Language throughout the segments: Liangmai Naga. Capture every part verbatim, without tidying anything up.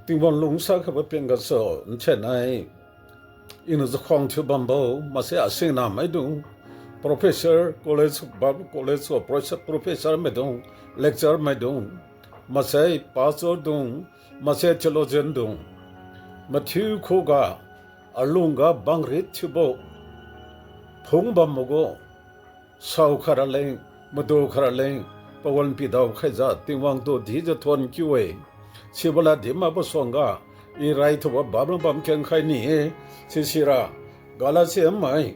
Tingwang lungsa khaibo peng gasu, nthainai iniu chakhuang thiu bambo, maksai asingna maidung, professor, college, Bible college ga professor, professor maidung, lecturer maidung, maksai pastor dung, maksai theologian dung, mathiu khuga, alungga bangrit thiubo, phung bambo gu, sao khaira leng, madu khaira leng, pawan pidao khaijiu, Tingwang tu dijiu thuon kiu-e. Sibo lad di makbo suangga, i raithubo Bible bam kengkhai ni-e, sisira, Galatia mai,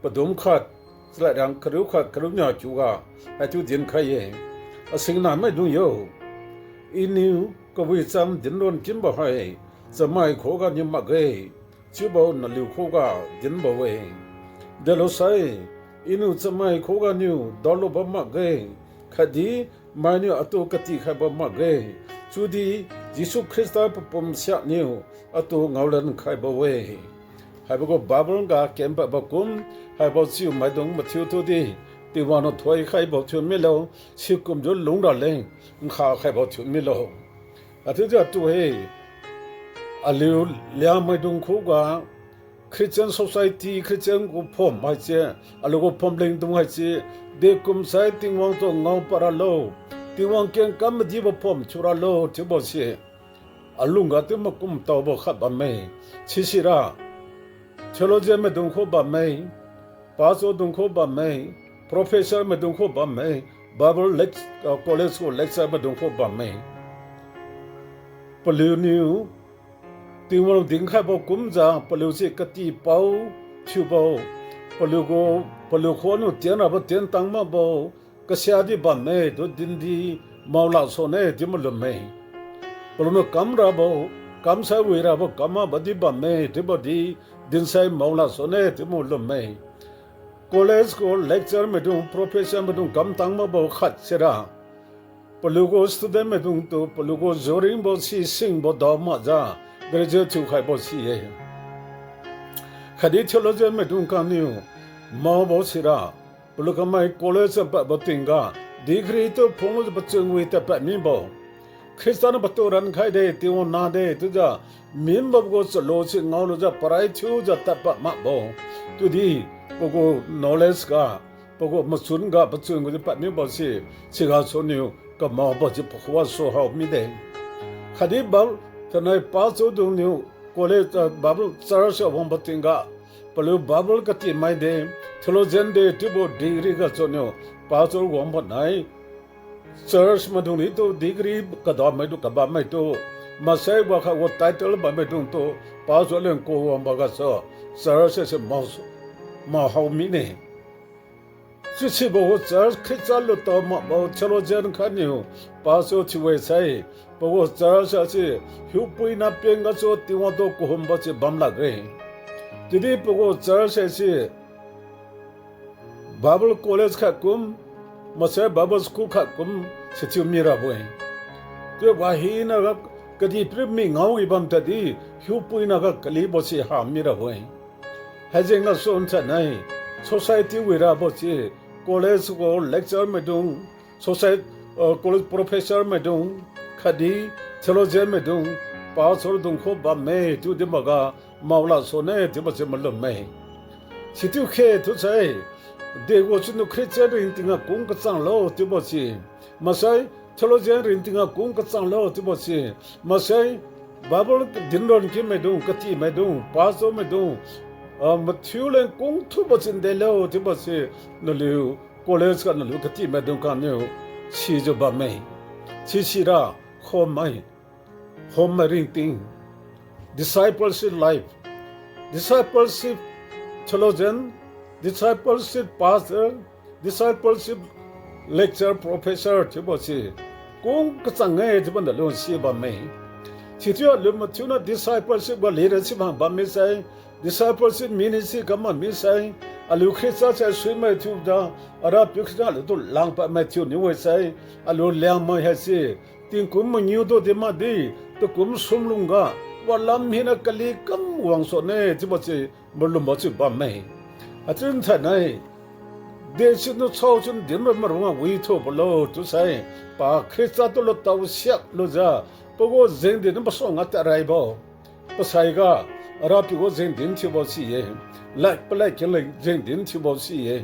padum khat, chalad riang kariu khat, kariu nia kiuga, haichiu dinkhai-e. Asingna maidung yo, iniu kawicham dinron kinbo hai, chamai khuganiu makge, chiubo naliu khuga dinbo-e. Delosai, iniu chamai khuganiu daolubo makge, khatdi mainiu atu katikhaibo makge, chiudi Jesu Khrista papum siakniu atu ngaolan khaibo-e. Haibo gu Bible ga kenpadbo kum, haibo chiu maidung mathiu tudi, Tingwang niu thoikhaibo thiu milo, sikumjiu lungra leng, nkha khaibo thiu milo. Haichiujiu atu-e, aliu Liangmaidung khuga, Christian society, Christian gu phom haise, aliu gu phomlingdung haise, dekum sai Tingwang tu ngao paralo, Tingwang kengkam madibo phom thiuralo chiubo se, alungga tu makum taobo khat bamme, sisira, theologian maidung khu bamme, pastor dung khu bamme, professor maidung khu bamme, Bible lect-, ah, college gu lecturer maidung khu bamme. Paliuniu, Tingwang dinkhaibo kumjiu, paliu si katipao thiubo, paliu gu, paliu khuaniu tienrabo tientang makbo, kasiadi bamme, tu dindi, mao lak sune, di malumme. Paliuniu kamrabo, kamsai wirabo, kam makbo di bamme, chiubo di, dinsai mao lak sune, di malumme. College gu lecturer maidung, professor maidung, kamtang makbo khat sira, paliu gu student maidung tu, paliu gu juringbo si singbo dao makjiu, graduate thiukhaibo si-e. Khatdi theologian maidung kangniu, maobo sira, paliu kamai college padbo tingga, degree tu phungjiu pachun wi tadpad mibo. Khrista niu patu rankhaide, Tingwang nade, chiujiu, minbo gu chalo si ngaolujiu parai thiujiu tadpad makbo. Chiudi, pagu knowledge ga, pagu machun ga, pachun gu di pad mibo si, sigasuniu, kamaobo si pakhuga suhao mide. Khatdi Bib-, thainai pastor dungniu, college, ah, Bible church wangbo tingga, paliu Bible katimaide, theologian de, chiubo degree gasuniu, pastor wangbo nai, church maidung ditu degree kadamaitu kabammaitu, maksai wakha gu title bammaidungtu, pastor leng ku wangbo gasu, church se mao, maohao mine. Sisibo gu church Khrista lutao makbo theologian khatniu pastor thiu-e sai, pagu church haise hiupuina peng gasu Tingwang tu kahumbo si bam lakge. Chiudi pagu church haise Bible college khat kum, maksai Bible school khat kum, sichiu mirabo-e. Chiu wahinaga kadihpiri mi ngao wi bam tadi, hiupuinaga kalibo si ha mirabo-e. Haijeng gasu nthainai, society wirabo si, college gu lecturer maidung, society, ah, college professor maidung, khatdi theologian maidung, pastor dung khu bamme chiu di makga, mao lak sune chiubo si malumme. Sichiu khe chiusai, degu siniu Christian ringtingga kung kachanglo chiubo si, maksai theologian ringtingga kung kachanglo chiubo si, maksai Bible dinron kimaidung, katimaidung, pastor maidung, ah, mathiu leng kungthubo si ndelo chiubo si, naliu college ga naliu katimaidung kangniu sijiu bamme. Sisira, khommai, khommai ringting, discipleship life, discipleship theologian, discipleship pastor, discipleship lecturer, professor chiubo si kung kachang-e chiubo naliu si bamme. Sichiu aliu mathiuna discipleship ga leadership hang bam misai, discipleship ministry kam bam misai, aliu Khrista sai suimai thiujiu, Arapiu Khrista aliutu langpad mai thiuniu-e sai, aliu Liangmai haise, tingkum mangiutu di makdi, takum sumlungga, walam hina kali kam wangsune chiubo si, malumbo si bamme. Haichiu nthainai, desitu saochiu dinbo marunga withubolo chiusai, pa Khrista tu lutao siak lujiu, pagu jengdin pasuangga tad raibo. Pasaiga, Rapiu gu jengdin thiubo si-e. Lad palad keleng jengdin thiubo si-e.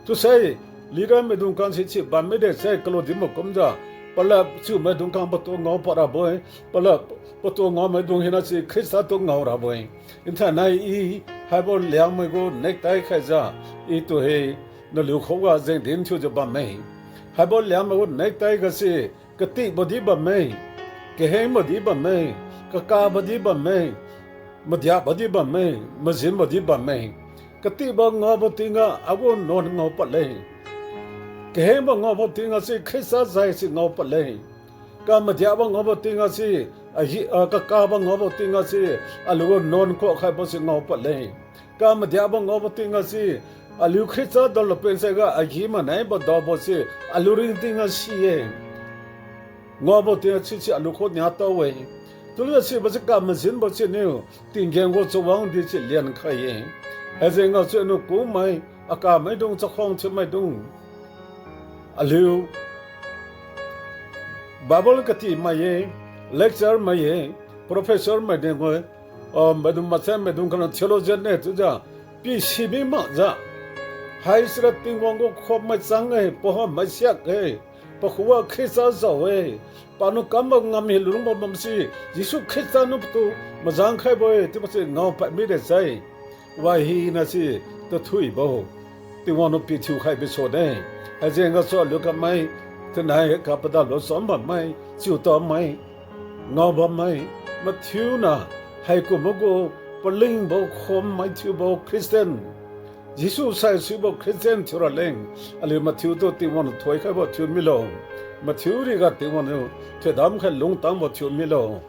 Chiusai, leader maidung khang si chiu bam mide sai kalu dinbo kumjiu, palad chiu maidung khang patu ngao pad rabo-e, palad patu ngao maidung hina si Khrista tu ngao rabo-e. Nthainai i haibo Liangmai gu necktie khaijiu, i tu he naliu khuga jengdin thiujiu bamme. Haibo Liangmai gu necktie ga si, katibo di bamme, kahengbo di bamme, kakabo di bamme, madiabo di bamme, majinbo di bamme. Katibo ngaobo tingga agu nuan ngao padle. Kahengbo ngaobo tingga si Khrista jai si ngao padle. Kamadiabo ngaobo tingga si, ahi, ah, kakabo ngaobo tingga si, aliu gu nuan kuak khaibo si ngao padle. Kamadiabo ngaobo tingga si, aliu Khrista daolu peng saiga agi manaibo daobo si, aliu ringtingga si-e. Ngaobo tingga si si aliu khu nia tao-e. Chiulujiu sibo si kamajinbo siniu, tinggen gu chawang di si liankhai-e. Haijengga siniu kumai, akamaidung chakhuang thiumaidung, aliu Bible kati mai-e, lecturer mai-e, professor maidung-e, ah, maidung masen maidung kaniu theologian ne chiujiu, pisibi makjiu. Haisira Tingwang gu khummai chang-e, pahammai siak-e, pakhuga Khrista jao-e, paniu kambo ngam hi lungbo bamsi, Jesu Khrista niu patu majang khaibo-e chiubo si ngao pad mide sai. Wahina si tathuibo Tingwang niu pithiu khaibi sune. Haijeng gasu aliu kamai, thainai kapadalo cham bammai, chiu tammai, ngao bammai, mathiuna, haikumbo gu palingbo khummai thiubo Christian, Jesu saisuibo Christian thiuraleng, aliu mathiutu Tingwang niu thoikhaibo thiu milo. Mathiu riga Tingwang niu thoidam khai lungtangbo thiu milo.